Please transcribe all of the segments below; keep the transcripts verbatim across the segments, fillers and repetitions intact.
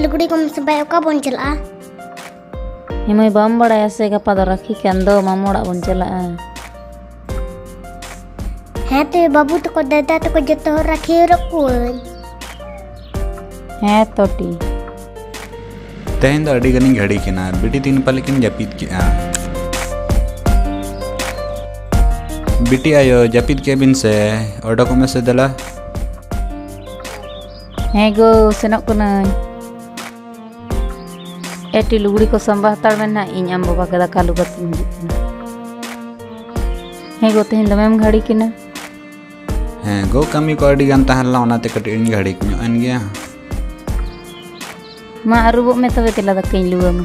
ᱞᱩᱜᱽᱲᱤ ᱠᱚᱢ ᱥᱟᱯᱷᱟᱭᱟ, ᱚᱠᱟ ᱵᱚᱱ ᱪᱟᱞᱟᱜᱼᱟ? ᱦᱮᱸ ᱢᱟᱹᱭ, ᱵᱟᱢ ᱵᱟᱲᱟᱭᱟ ᱥᱮ, ᱜᱟᱯᱟ ᱫᱚ ᱨᱟᱹᱠᱷᱤ ᱠᱟᱱ ᱫᱚ, ᱢᱟᱢᱚ ᱚᱲᱟᱜ ᱵᱚᱱ ᱪᱟᱞᱟᱜᱼᱟ᱾ ᱦᱮᱸ ᱛᱚ, ᱵᱟᱹᱵᱩ ᱛᱟᱠᱚ, ᱫᱟᱫᱟ ᱛᱟᱠᱚ ᱡᱚᱛᱚ ᱦᱚᱲ ᱨᱟᱹᱠᱷᱤ ᱦᱚᱨᱚᱜ ᱠᱚᱣᱟᱹᱧ᱾ ᱦᱮᱸ ᱛᱚ ᱴᱤ᱾ ᱛᱮᱦᱮᱧ ᱫᱚ ᱟᱹᱰᱤ ᱜᱟᱱᱤᱧ ᱜᱷᱟᱹᱲᱤ ᱠᱮᱱᱟ, ᱵᱤᱴᱤ ᱛᱤᱠᱤᱱ ᱯᱟᱞᱮ ᱠᱤᱱ ᱡᱟᱹᱯᱤᱫ ᱠᱮᱜᱼᱟ᱾ ᱵᱤᱴᱤ ᱟᱭᱳ, ᱡᱟᱹᱯᱤᱫ ᱠᱮᱜᱼᱟ ᱵᱤᱱ ᱥᱮ? ᱚᱰᱚᱠᱚᱜ ᱢᱮᱥᱮ ᱫᱮᱞᱟ᱾ ᱦᱮᱸ ᱜᱳ, ᱥᱮᱱᱚᱜ ᱠᱟᱹᱱᱟᱹᱧ᱾ ᱮ ᱴᱤ, ᱞᱩᱜᱽᱲᱤ ᱠᱚ ᱥᱟᱢᱵᱟ ᱦᱟᱛᱟᱲ ᱢᱮ ᱱᱟᱦᱟᱜ, ᱤᱧ ᱟᱢ ᱵᱟᱵᱟ ᱜᱮ ᱫᱟᱠᱟ ᱞᱩ ᱠᱟᱛᱮᱧ ᱦᱤᱡᱩᱜ ᱠᱟᱱᱟ᱾ ᱦᱮᱸ ᱜᱳ, ᱛᱮᱦᱮᱧ ᱫᱚᱢᱮᱢ ᱜᱷᱟᱹᱲᱤ ᱠᱮᱱᱟ᱾ ᱦᱮᱸ ᱜᱳ, ᱠᱟᱹᱢᱤ ᱠᱚ ᱟᱹᱰᱤ ᱜᱟᱱ ᱛᱟᱦᱮᱸ ᱞᱮᱱᱟ, ᱚᱱᱟᱛᱮ ᱠᱟᱹᱴᱤᱡ ᱤᱧ ᱜᱷᱟᱹᱲᱤᱠ ᱧᱚᱜ ᱮᱱ ᱜᱮᱭᱟ᱾ ᱢᱟ ᱟᱹᱨᱩᱵᱚᱜ ᱢᱮ ᱛᱚᱵᱮ, ᱫᱮᱞᱟ ᱫᱟᱠᱟᱧ ᱞᱩ ᱟᱢᱟ᱾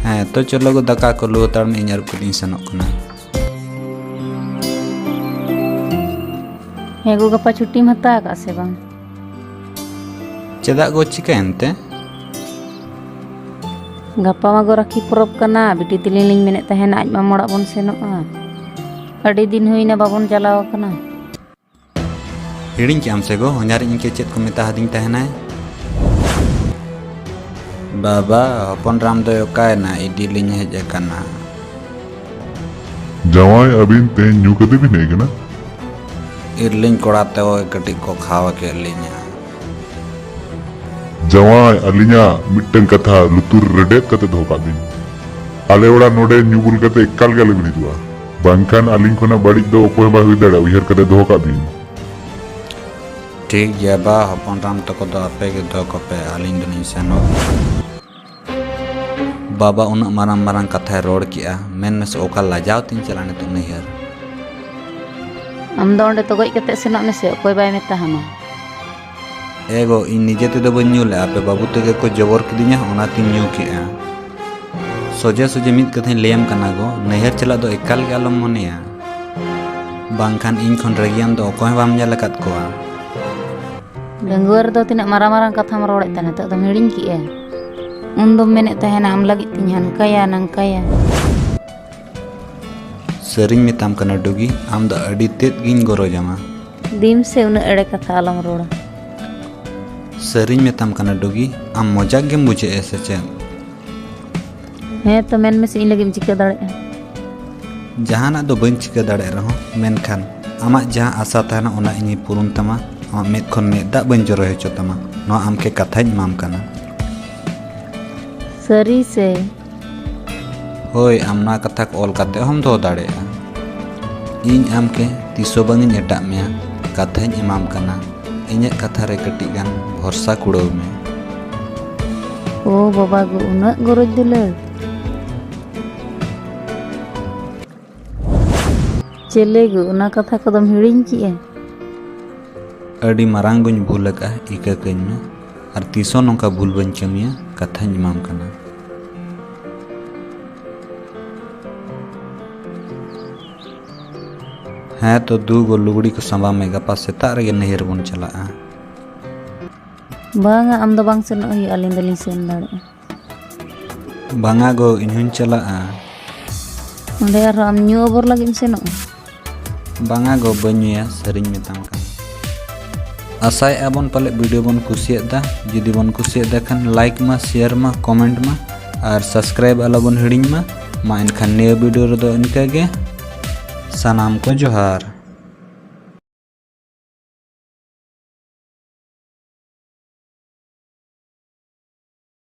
ᱦᱮᱸ ᱛᱚ, ᱪᱚᱞᱚ ᱜᱳ, ᱫᱟᱠᱟ ᱠᱚ ᱞᱩ ᱦᱟᱛᱟᱲ ᱢᱮ, ᱤᱧ ᱟᱹᱨᱩᱵ ᱠᱟᱛᱮᱧ ᱥᱮᱱᱚᱜ ᱠᱟᱱᱟ᱾ ᱦᱮᱸ ᱜᱳ, ᱜᱟᱯᱟ ᱪᱷᱩᱴᱤᱢ ᱦᱟᱛᱟᱣ ᱟᱠᱟᱫᱼᱟ ᱥᱮ ᱵᱟᱝ? ᱪᱮᱫᱟᱜ ᱜᱳ, ᱪᱤᱠᱟᱹᱭᱮᱱ ᱛᱮ? ᱜᱟᱯᱟ ᱢᱟ ᱜᱳ ᱨᱟᱹᱠᱷᱤ ᱯᱚᱨᱚᱵᱽ ᱠᱟᱱᱟ, ᱵᱤᱴᱤ ᱛᱟᱹᱞᱤᱧ ᱞᱤᱧ ᱢᱮᱱᱮᱫ ᱛᱟᱦᱮᱱᱟ ᱟᱡ ᱢᱟᱢᱚ ᱚᱲᱟᱜ ᱵᱚᱱ ᱥᱮᱱᱚᱜᱼᱟ, ᱟᱹᱰᱤ ᱫᱤᱱ ᱦᱩᱭᱱᱟ ᱵᱟᱵᱚᱱ ᱪᱟᱞᱟᱣ ᱟᱠᱟᱱᱟ᱾ ᱦᱤᱲᱤᱧ ᱠᱮᱜᱼᱟᱢ ᱥᱮ ᱜᱳ, ᱦᱚᱧᱦᱟᱨᱤᱧ ᱤᱧ ᱠᱮ ᱪᱮᱫ ᱠᱚ ᱢᱮᱛᱟ ᱦᱟᱹᱫᱤᱧ ᱛᱟᱦᱮᱱᱟᱭ? ᱵᱟᱵᱟ, ᱦᱚᱯᱚᱱ ᱨᱟᱢ ᱫᱚᱭ ᱚᱠᱟᱭᱮᱱᱟ? ᱤᱫᱤ ᱞᱤᱧ ᱦᱮᱡ ᱟᱠᱟᱱᱟ᱾ ᱡᱟᱶᱟᱭ, ᱟᱹᱵᱤᱱ ᱛᱮᱦᱮᱧ ᱧᱩ ᱠᱟᱛᱮ ᱵᱤᱱ ᱦᱮᱡ ᱟᱠᱟᱱᱟ? ᱤᱨᱞᱤᱧ ᱠᱚᱲᱟ ᱛᱮ ᱳᱭ ᱠᱟᱹᱴᱤᱡ ᱠᱚ ᱠᱷᱟᱣᱟ ᱠᱮᱫ ᱞᱤᱧᱟ᱾ ᱡᱟᱶᱟᱭ, ᱟᱹᱞᱤᱧᱟᱜ ᱢᱤᱫᱴᱟᱝ ᱠᱟᱛᱷᱟ ᱞᱩᱛᱩᱨ ᱨᱮᱰᱮᱫ ᱠᱟᱛᱮ ᱫᱚᱦᱚ ᱠᱟᱜ ᱵᱤᱱ᱾ ᱟᱞᱮ ᱚᱲᱟᱜ ᱱᱚᱰᱮ ᱧᱩ ᱵᱩᱞ ᱠᱟᱛᱮ ᱮᱠᱟᱞ ᱜᱮ ᱟᱞᱚᱵᱤᱱ ᱦᱤᱡᱩᱜᱼᱟ, ᱵᱟᱝᱠᱷᱟᱱ ᱟᱹᱞᱤᱧ ᱠᱷᱚᱱᱟᱜ ᱵᱟᱹᱲᱤᱡ ᱫᱚ ᱚᱠᱚᱭ ᱦᱚᱸ ᱵᱟᱭ ᱦᱩᱭ ᱫᱟᱲᱮᱭᱟᱜᱼᱟ, ᱩᱭᱦᱟᱹᱨ ᱠᱟᱛᱮ ᱫᱚᱦᱚ ᱠᱟᱜ ᱵᱤᱱ᱾ ᱴᱷᱤᱠ ᱜᱮᱭᱟ ᱵᱟ, ᱦᱚᱯᱚᱱ ᱨᱟᱢ ᱛᱟᱠᱚ ᱫᱚ ᱟᱯᱮ ᱜᱮ ᱫᱚᱦᱚ ᱠᱚᱯᱮ, ᱟᱹᱞᱤᱧ ᱫᱚᱞᱤᱧ ᱥᱮᱱᱚᱜ᱾ ᱵᱟᱵᱟ ᱩᱱᱟᱹᱜ ᱢᱟᱨᱟᱝ ᱢᱟᱨᱟᱝ ᱠᱟᱛᱷᱟᱭ ᱨᱚᱲ ᱠᱮᱜᱼᱟ, ᱢᱮᱱ ᱢᱮᱥᱮ ᱚᱠᱟ ᱞᱟᱡᱟᱣ ᱛᱤᱧ ᱪᱟᱞᱟᱜᱼᱟ ᱱᱤᱛᱚᱜ ᱱᱟᱹᱭᱦᱟᱹᱨ? ᱟᱢ ᱫᱚ ᱚᱸᱰᱮ ᱛᱚᱜᱚᱡ ᱠᱟᱛᱮ ᱥᱮᱱᱚᱜ ᱢᱮᱥᱮ, ᱚᱠᱚᱭ ᱵᱟᱭ ᱢᱮᱛᱟ ᱦᱟᱢᱟ᱾ ᱮ ᱜᱳ, ᱤᱧ ᱱᱤᱡᱮ ᱛᱮᱫᱚ ᱵᱟᱹᱧ ᱧᱩ ᱞᱮᱜᱼᱟ, ᱟᱯᱮ ᱵᱟᱹᱵᱩ ᱛᱮᱜᱮ ᱠᱚ ᱡᱚᱵᱚᱨ ᱠᱤᱫᱤᱧᱟ, ᱚᱱᱟᱛᱤᱧ ᱧᱩ ᱠᱮᱜᱼᱟ᱾ ᱥᱚᱡᱷᱮ ᱥᱚᱡᱷᱮ ᱢᱤᱫ ᱠᱟᱛᱷᱟᱧ ᱞᱟᱹᱭᱟᱢ ᱠᱟᱱᱟ ᱜᱳ, ᱱᱟᱹᱭᱦᱟᱹᱨ ᱪᱟᱞᱟᱜ ᱫᱚ ᱮᱠᱟᱞ ᱜᱮ ᱟᱞᱚᱢ ᱢᱚᱱᱮᱭᱟ, ᱵᱟᱝᱠᱷᱟᱱ ᱤᱧ ᱠᱷᱚᱱ ᱨᱟᱹᱜᱤᱭᱟᱱ ᱫᱚ ᱚᱠᱚᱭ ᱦᱚᱸ ᱵᱟᱢ ᱧᱮᱞ ᱟᱠᱟᱫ ᱠᱚᱣᱟ᱾ ᱰᱟᱺᱜᱩᱣᱟᱹ ᱨᱮᱫᱚ ᱛᱤᱱᱟᱹᱜ ᱢᱟᱨᱟᱝ ᱢᱟᱨᱟᱝ ᱠᱟᱛᱷᱟᱢ ᱨᱚᱲᱮᱫ ᱛᱟᱦᱮᱱᱟ, ᱱᱤᱛᱚᱜ ᱫᱚᱢ ᱦᱤᱲᱤᱧ ᱠᱮᱜᱼᱟ? ᱩᱱ ᱫᱚᱢ ᱢᱮᱱᱮᱫ ᱛᱟᱦᱮᱱᱟ ᱟᱢ ᱞᱟᱹᱜᱤᱫ ᱛᱤᱧ ᱦᱟᱱᱠᱟᱭᱟ ᱱᱟᱝᱠᱟᱭᱟ᱾ ᱥᱟᱹᱨᱤᱧ ᱢᱮᱛᱟᱢ ᱠᱟᱱᱟ ᱰᱩᱜᱤ, ᱟᱢ ᱫᱚ ᱟᱹᱰᱤ ᱛᱮᱫ ᱜᱤᱧ ᱜᱚᱨᱚᱡᱟᱢᱟ᱾ ᱫᱤᱢ ᱥᱮ, ᱩᱱᱟᱹᱜ ᱮᱲᱮ ᱠᱟᱛᱷᱟ ᱟᱞᱚᱢ ᱨᱚᱲᱟ᱾ ᱥᱟᱹᱨᱤᱧ ᱢᱮᱛᱟᱢ ᱠᱟᱱᱟ ᱰᱩᱜᱤ, ᱟᱢ ᱢᱚᱡᱟᱠ ᱜᱮᱢ ᱵᱩᱡᱷᱟᱹᱣᱮᱫᱼᱟ ᱥᱮ ᱪᱮᱫ? ᱦᱮᱸ ᱛᱚ, ᱢᱮᱱ ᱢᱮᱥᱮ, ᱤᱧ ᱞᱟᱹᱜᱤᱫ ᱮᱢ ᱪᱤᱠᱟᱹ ᱫᱟᱲᱮᱭᱟᱜᱼᱟ? ᱡᱟᱦᱟᱱᱟᱜ ᱫᱚ ᱵᱟᱹᱧ ᱪᱤᱠᱟᱹ ᱫᱟᱲᱮᱭᱟᱜ ᱨᱮᱦᱚᱸ, ᱢᱮᱱᱠᱷᱟᱱ ᱟᱢᱟᱜ ᱡᱟᱦᱟᱸ ᱟᱥᱟ ᱛᱟᱦᱮᱱᱟ ᱚᱱᱟ ᱤᱧᱤᱧ ᱯᱩᱨᱩᱱ ᱛᱟᱢᱟ᱾ ᱟᱢᱟᱜ ᱢᱮᱫ ᱠᱷᱚᱱ ᱢᱮᱫ ᱫᱟᱜ ᱵᱟᱹᱧ ᱡᱚᱨᱚᱭ ᱦᱚᱪᱚ ᱛᱟᱢᱟ, ᱱᱚᱣᱟ ᱟᱢ ᱠᱮ ᱠᱟᱛᱷᱟᱧ ᱮᱢᱟᱢ ᱠᱟᱱᱟ᱾ ᱥᱟᱹᱨᱤ ᱥᱮ? ᱦᱳᱭ, ᱟᱢ ᱱᱚᱣᱟ ᱠᱟᱛᱷᱟ ᱠᱚ ᱚᱞ ᱠᱟᱛᱮ ᱦᱚᱸᱢ ᱫᱚᱦᱚ ᱫᱟᱲᱮᱭᱟᱜᱼᱟ᱾ ᱤᱧ ᱟᱢ ᱠᱮ ᱛᱤᱥ ᱦᱚᱸ ᱵᱟᱝ ᱤᱧ ᱮᱴᱟᱜ ᱢᱮᱭᱟ, ᱠᱟᱛᱷᱟᱧ ᱮᱢᱟᱢ ᱠᱟᱱᱟ᱾ ᱤᱧᱟᱹᱜ ᱠᱟᱛᱷᱟ ᱨᱮ ᱠᱟᱹᱴᱤᱡ ᱜᱟᱱ ᱵᱷᱚᱨᱥᱟ ᱠᱩᱲᱟᱹᱣ ᱢᱮ᱾ ᱳ ᱵᱟᱵᱟ ᱜᱳ, ᱩᱱᱟᱹᱜ ᱜᱚᱨᱚᱡᱽ ᱫᱩᱞᱟᱹᱲ᱾ ᱪᱮᱞᱮ ᱜᱳ, ᱚᱱᱟ ᱠᱟᱛᱷᱟ ᱠᱚᱫᱚᱢ ᱦᱤᱲᱤᱧ ᱠᱮᱜᱼᱟ? ᱟᱹᱰᱤ ᱢᱟᱨᱟᱝ ᱜᱚᱧ ᱵᱷᱩᱞ ᱟᱠᱟᱫᱼᱟ, ᱤᱠᱟᱹ ᱠᱟᱹᱧ ᱢᱮ᱾ ᱟᱨ ᱛᱤᱥ ᱦᱚᱸ ᱱᱚᱝᱠᱟ ᱵᱷᱩᱞ ᱵᱟᱹᱧ ᱠᱟᱹᱢᱤᱭᱟ, ᱠᱟᱛᱷᱟᱧ ᱮᱢᱟᱢ ᱠᱟᱱᱟ᱾ ᱦᱮᱸ ᱛᱚ ᱫᱩ ᱜᱳ, ᱞᱩᱜᱽᱲᱤ ᱠᱚ ᱥᱟᱸᱵᱟᱣ ᱢᱮ, ᱜᱟᱯᱟ ᱥᱮᱛᱟᱜ ᱨᱮᱜᱮ ᱱᱟᱹᱭᱦᱟᱹᱨ ᱵᱚᱱ ᱪᱟᱞᱟᱜᱼᱟ᱾ ᱵᱟᱝᱟ, ᱟᱢ ᱫᱚ ᱵᱟᱝ ᱥᱮᱱᱚᱜ ᱦᱩᱭᱩᱜᱼᱟ, ᱟᱹᱞᱤᱧ ᱫᱚᱞᱤᱧ ᱥᱮᱱ ᱫᱟᱲᱮᱭᱟᱜᱼᱟ᱾ ᱵᱟᱝᱟ ᱜᱳ, ᱤᱧ ᱦᱚᱸᱧ ᱪᱟᱞᱟᱜᱼᱟ᱾ ᱚᱸᱰᱮ ᱟᱨᱦᱚᱸ ᱟᱢ ᱧᱩ ᱟᱵᱚᱨ ᱞᱟᱹᱜᱤᱫ ᱮᱢ ᱥᱮᱱᱚᱜᱼᱟ? ᱵᱟᱝᱟ ᱜᱳ, ᱵᱟᱹᱧ ᱧᱩᱭᱟ, ᱥᱟᱹᱨᱤᱧ ᱢᱮᱛᱟᱢ ᱠᱟᱱᱟ᱾ ᱟᱥᱟᱭᱮᱫᱼᱟ ᱵᱚᱱ ᱯᱟᱞᱮ ᱵᱷᱤᱰᱤᱭᱳ ᱵᱚᱱ ᱠᱩᱥᱤᱭᱟᱫᱟ᱾ ᱡᱩᱫᱤ ᱵᱚᱱ ᱠᱩᱥᱤᱭᱟᱫᱟ ᱠᱷᱟᱱ ᱞᱟᱭᱤᱠ ᱢᱟ, ᱥᱮᱭᱟᱨ ᱢᱟ, ᱠᱚᱢᱮᱱᱴ ᱢᱟ ᱟᱨ ᱥᱟᱵᱥᱠᱨᱟᱭᱤᱵ ᱟᱞᱚᱵᱚᱱ ᱦᱤᱲᱤᱧ ᱢᱟ᱾ ᱢᱟ ᱮᱱᱠᱷᱟᱱ ᱱᱤᱭᱟᱹ ᱵᱷᱤᱰᱤᱭᱳ ᱨᱮᱫᱚ ᱤᱱᱠᱟᱹ ᱜᱮ᱾ ᱥᱟᱱᱟᱢ ᱠᱚ ᱡᱚᱦᱟᱨ᱾